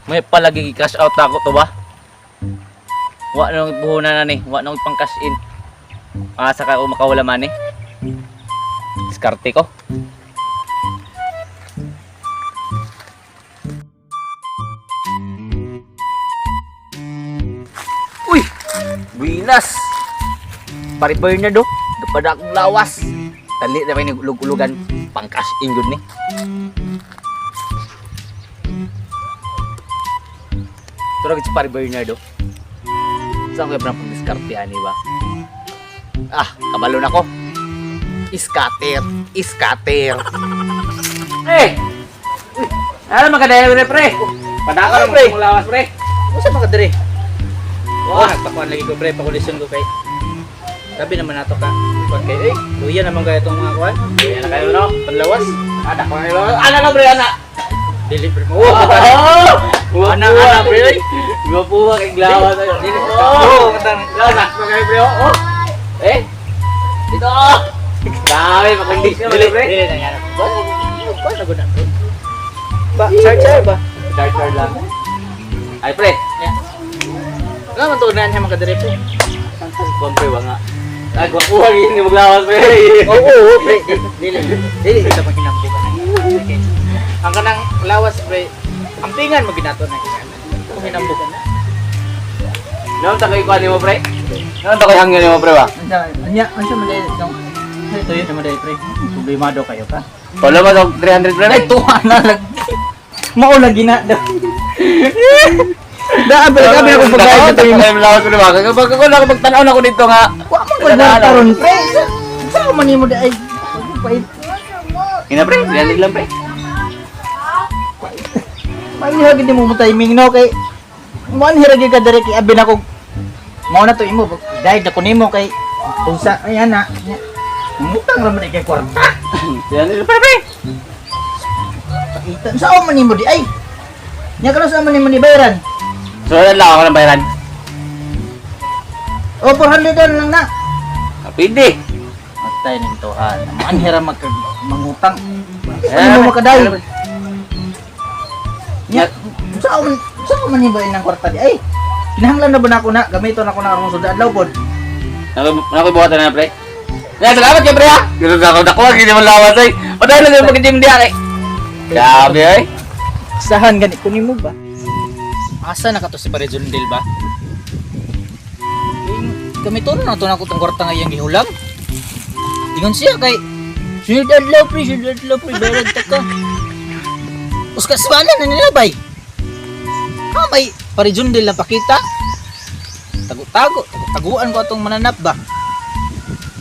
May palagi cash out ako to ba? Wa nang puhunan na ni, wa nang pang cash in. Asa ka o makawala man eh. Diskarte ko. Uy! Buinas! Pare Bernardo, dapat akong lawas. Tali na may ulog-ulugan. Pang cash in gud ni. Turag si Pare Bernardo. Saan ko yung pang ani ba? Ah, kabalo na ko. Iskater, iskater. Eh! Uy, ano magkadaya pre pre? Padaka Ah, lang pre. mo lawas pre. Unsa man ka diri? Wah, Oh, nagpakuan lagi ko pre, pakulisyon ko kay. Sabi naman nato ka. Kuan kay eh, luya naman kay itong mga kuan. Ayan na kayo no. Panlawas. Ada ko na lawas. Ana na pre ana. Dili pre mo. Oh! Ana ana pre. Oy. Gwapo kay glawas. Dili. Oh! Oh, katang Lawas na kayo pre. Oh. Eh. Dito. Oh. Grabe, pakondisyon Dili pre. dili na yan. Kuan na gud na pre. Ba, charge charge ba? Charge charge lang. Ay pre. Yeah. Wala man tuod na niya mga kadiri pre. Kuan pre wa nga. Ay gwapo kay ni maglawas pre. Oo, oo, pre. Dili. Dili sa paghinambo ka na. Okay. Ang kanang lawas pre, ampingan mo ginato na Kung hinambo ka na. Noon ta kay kuan nimo pre? Noon ta kay hangyo nimo pre ba? Anya, unsa man dai tong tuyo naman dai pre. Problemado kayo ka. Wala ba tong 300 pre? Ay tuwa na lang. Mao lagi na daw. Da abel gabi ako pagkain Sa sa tuyo. tuyo. Lawas pre ba? Kag ko na ako magtan-aw na ako dito nga. Wa man ko na karon pre. Sa man nimo di ay pait. Ina pre, 300 lang pre. May gid mo mo timing no kay mo anhira gyud ka diri kay abi na ko. Mao na to imo dahil na ko nimo kay unsa ay ana. Mutang ra man kay kwarta. 300 pre pre. Paitan sa man nimo di ay. Nya karon sa man nimo ni bayaran. So wala lang ako ng bayaran. O 400 doon lang na. Ah, pwede. Matay ning tuhan. Anhira magka mangutang. Eh, Ano mo makaday? Nya, Nya sa man ni bayaran ng kwarta di ay. Kinahanglan na ba na ako na gamiton ako na karong sud adlaw pod. nako buhatan na pre. Ya, salamat kay pre ha. Ganun ako dako gini mo lawas ay. Padayon lang yung pag-gym diya kay. Grabe ay. Sahan gani kunin mo ba? Asa na ka to si Pare Jundel ba? Gamiton na to na ko tong kwarta nga iyang gihulam. Ingon siya kay sunod adlaw pre, sunod adlaw pre, bayad ta ka. Uska sibala na nila bay. Ha may Pare Jundel na pakita. Tago-tago, tago-taguan ko atong mananap ba.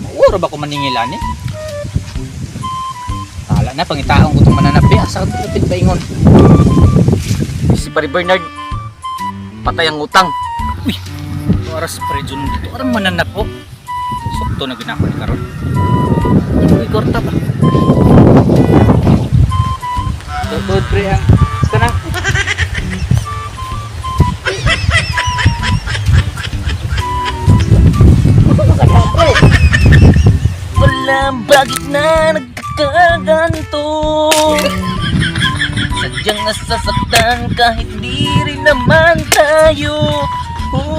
Mauuro ba ko maningil ani? Tala na pangitaon ko tong mananap ba. Asa ka to lapit ba ingon? Si Pare Bernard patay ang utang. Uy, oras pre Jun dito. Oras mananap po. Sukto na ginako ni karon. Uy, korta ba? Tukod pre ang kanang. Walang bakit na nagkakaganto. Sadyang nasasaktan kahit di rin naman tayo. Oh,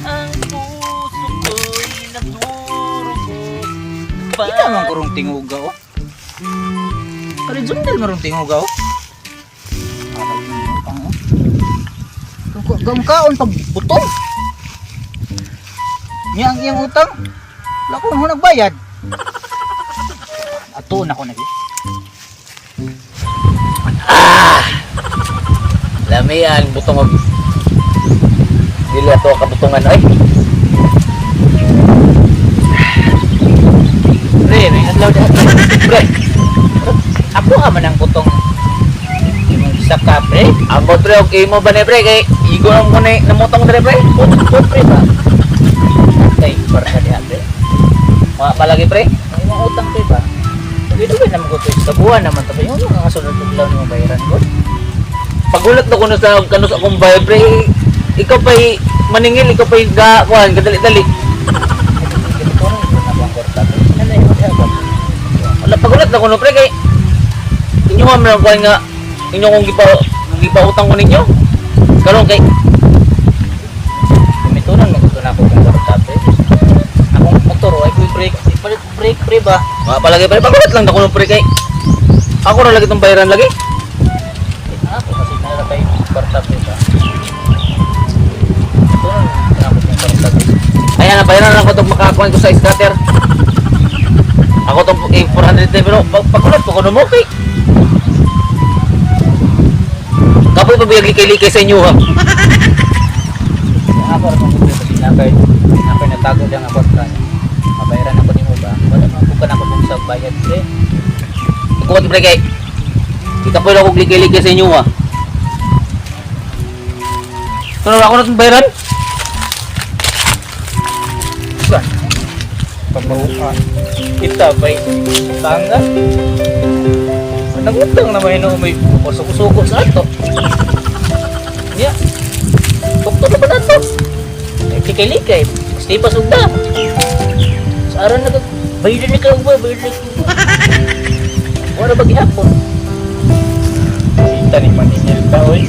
ang puso ko'y nagdurugo. Ikaw man kurong tinguga oh. Pare Jundel marong tinguga oh. Gam kaon pag butong. Niya ang iyang utang. Wala ko nang nagbayad. Ato na ko nagi. Lamian, butong og dili ato kabutungan oy. Pre, may adlaw da. Pre, Ako man ang butong imong isa ka pre. ambot pre og imo ba ni pre kay igo ang ko ni namutong dire pre. Butong pre ba? Kay para diha pre. Wa palagi pre. Ang imong utang pre ba? Pwede ba naman ko to sa buwan naman to ba? Yung mga kasunod na adlaw nimo bayaran ko. Pagulat na kuno sa kanus akong bayad pre. Ikaw pa'y maningil, ikaw pa'y ga kuan kadali-dali. Wala pagulat na kuno pre kay inyo man lang kuan nga inyo kong gipa Gipautang ko ninyo. Karon kay Gumitunan mo ko na ako kung kwarta, pre. Akong motor ay ko brake, ipalit brake, pre ba. Mga palagi pre, pagulat lang ako ng pre kay ako ra lagi tong bayaran lagi. Eh, ako kasi nara kay kwarta, pre ba. Gumitunan na ako kung kwarta, pre. Ayan na, bayaran lang ko itong makakuan ko sa scatter. Ako itong 400 na pero pagkulat ko kuno mo kay. Kapoy pa biyag likay-likay sa inyo ha. Ako ra kung pre kasi na kay natago lang ang kwarta. Mabayaran ako nimo ba? Wala man ko kana ko sa bayad, pre. Pagkulat pre kay. Ikapoy lang ko likay-likay sa inyo ha. Pero ako na itong bayaran. Ba? Pagmauha. Kita bay tanga. Nagutang naman yun may suko-suko sa ato. Ya. Tukto na ba na to? Ay, likay-likay. Gusto pa sugda. Sa aran na bayaran ni ka ba? Bayaran ni ka. Wala ba gihapon? Kita ni Maningil ba, oy?